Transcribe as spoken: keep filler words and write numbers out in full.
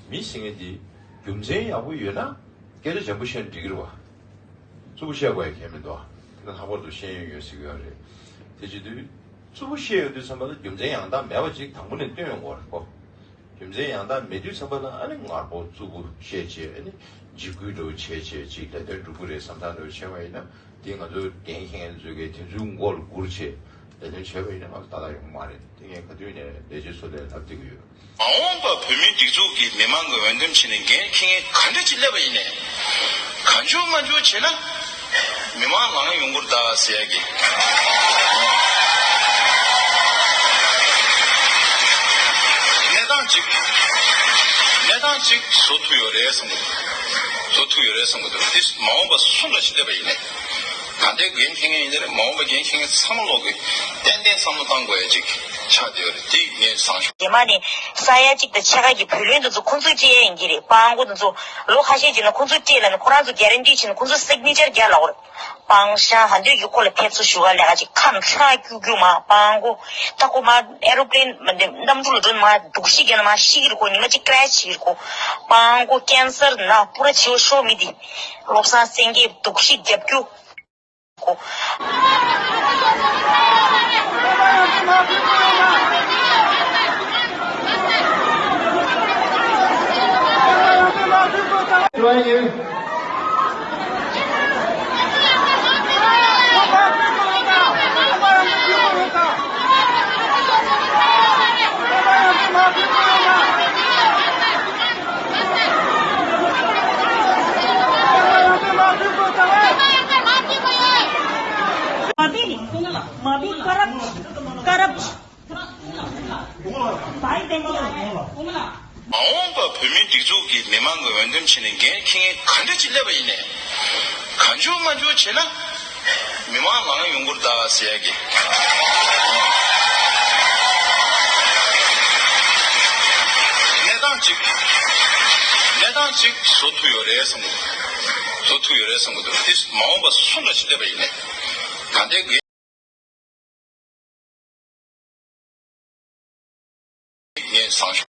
མི་ཟེར་མཁན་འདི་རྒྱུ་མཚན་ཡག་པོ་ཡོད་ན་སྐད་ཆ་འཇམ་པོ་བཤད་ན་འགྲིག་གི་རེད་བ། རྩུབ་པོ་བཤད་དགོས་ཡ་གང་ཡང་མི་འདུག་བ། དེ་ལྷག་པར་དུ་ཤེས་ཡོན་ཡོད་ཟེར་གྱི་ཡོད་རེད། དེ་བྱེད་དུས་རྩུབ་པོ་བཤད་ཡོང་དུས་ཙམ་པ་ལ་རྒྱུ་མཚན་ཡང་དག་མེད་པ་ཅིག་དང་པོ་ནས་སྟོན་ཡོང་གི་རེད་གོ། རྒྱུ་མཚན་ཡང་དག་མེད་དུས་ཙམ་པ་ལ་ཨ་ནི་ངར་པོ་རྩུབ་པོ་བཤད་བྱས་ཨ་ནི་འཇིགས་སྐུལ་འདྲ་བོ་བྱས་བྱས་ཅིག་ལས་དོན་འགྲུབ་ཀྱི་རེད་བསམ་སྟངས་འདྲ་བོ་བྱས་པ་ཡིན་ན། དེ་ང་ཚོའི་འགན་འཁྱེར་མཁན་ཚོས་ཀྱིས་དེ་ཚོའི་མགོ་ལ་སྒུར་བྱས་ལས་དོན་བྱས་པ་ཡིན་ན་ང་ཚོ་ཏག་ཏག་ཡོང་གི་མ་རེད། དེ་ངས་ག་དུས་ནས་ལས་བྱེད་ཚོ་ལ་ལབ་བསྡད་ཀྱི་ཡོད། མ་འོངས་པ་བོད་མིའི་སྒྲིག་འཛུགས་ཀྱི་མི་མང་གི་འོས་འདེམས་བྱས་ནས་འགན་འཁྱེར་མཁན་ག་འདྲ་ཅིག་སླེབས་པ་ཡིན་ནའི། གང་བྱུང་མང་བྱུང་བྱས་ན་མི་མང་ལངས་ཡོང་གི་རེད་ད་ཟེར་ཡ་གི་གནས་སྟངས་ཅིག་གནས་སྟངས་ཅིག་བཟོ་ཐུབ་ཡོད་རེད་བསམ་གི་འདུག་བཟོ་ཐུབ་ཡོད་རེད་བསམ་གི་འདུག་དེ་མ་འོངས་པ་སུ་འདྲ་ཞིག་སླེབས་པ་ཡིན་ནའི། ད་ལྟའི་འགན་འཁྱེར་མཁན་ཡིན་ན་རེད། མ་འོངས་པ་འགན་འཁྱེར་མཁན་ཚང་མ་ལོག་གི་ཏན་ཏན་བསམ་བློ་བཏང་དགོས་ཡ་ཅིག་ཆགས་བསྡད་ཡོད་རེད། དེ་ངས་བཟང་ཤོས། རྗེས་མ་ནས་ས་ཡ་གཅིག་དང་ཕྱེད་ཀ་གི་བུ་ལོན་དེ་ཚོ་ཁོང་ཚོས་སྤྲད་ཡ་ཡིན་གྱི་རེད། སྤྲང་པོ་དེ་ཚོ་ལོ་ཁ་ཤས་རྗེས་ནས་ཁོང་ཚོས་སྤྲད་ལབ་ནས་ཁོ་རང་ཚོ་གྷ་རན་ཊི་བྱས་ནས་ཁོང་ཚོ་སིག་ནེ་ཅར་རྒྱག་ལབ་པ་རེད། སྤང་ཤ་ཧ་འདོད་ཀྱི་ཁོ་ལ་ཕེབས་བསུ་ཞུ་ག་ལས་ཀ་ཅིག་ཁམས་ཁྲག་སྐྱུག་སྐྱུག་མ་སྤང་གོ། ད་ཁོ་མ་ཨེ་རོ་པི་ལེན་མ་འདི་གནམ་གྲུ་ལ་འགྲོ་ནས་མ་སྡུག་ཤི་རྒྱག་ནས་མ་ཤི་གི་རེད་ཁོ། ཉི་མ་གཅིག་ཀྲེ་ཤི་བྱེད་ཀྱི་རེད་ཁོ། སྤང་གོ། ཀེན་སར་ན་པུ་ར་བྱེད་ཤོག་མི་འདི་བློ་བཟང་སེང་གེ་སྡུག་ཤི་རྒྱབ་རྒྱུ་ཁོ། མ་འོངས་པ་བོད་མིའི་སྒྲིག་འཛུགས་ཀྱི་མི་མང་གི་འོས་འདེམས་བྱས་ནས་འགན་འཁྱེར་མཁན་ག་འདྲ་ཅིག་སླེབས་པ་ཡིན་ནའི། གང་བྱུང་མང་བྱུང་བྱས་ན་མི་མང་ལངས་ཡོང་གི་རེད་ད་ཟེར་ཡ་གི་གནས་སྟངས་ཅིག་གནས་སྟངས་ཅིག་བཟོ་ཐུབ་ཡོད་རེད་བསམ་གི་འདུག་བཟོ་ཐུབ་ཡོད་རེད་བསམ་གི་འདུག་དེ་མ་འོངས་པ་སུ་འདྲ་ཞིག་སླེབས་པ་ཡིན་ནའི་ད་ལྟའི་འགན་ངས་བཟང་ཤོས།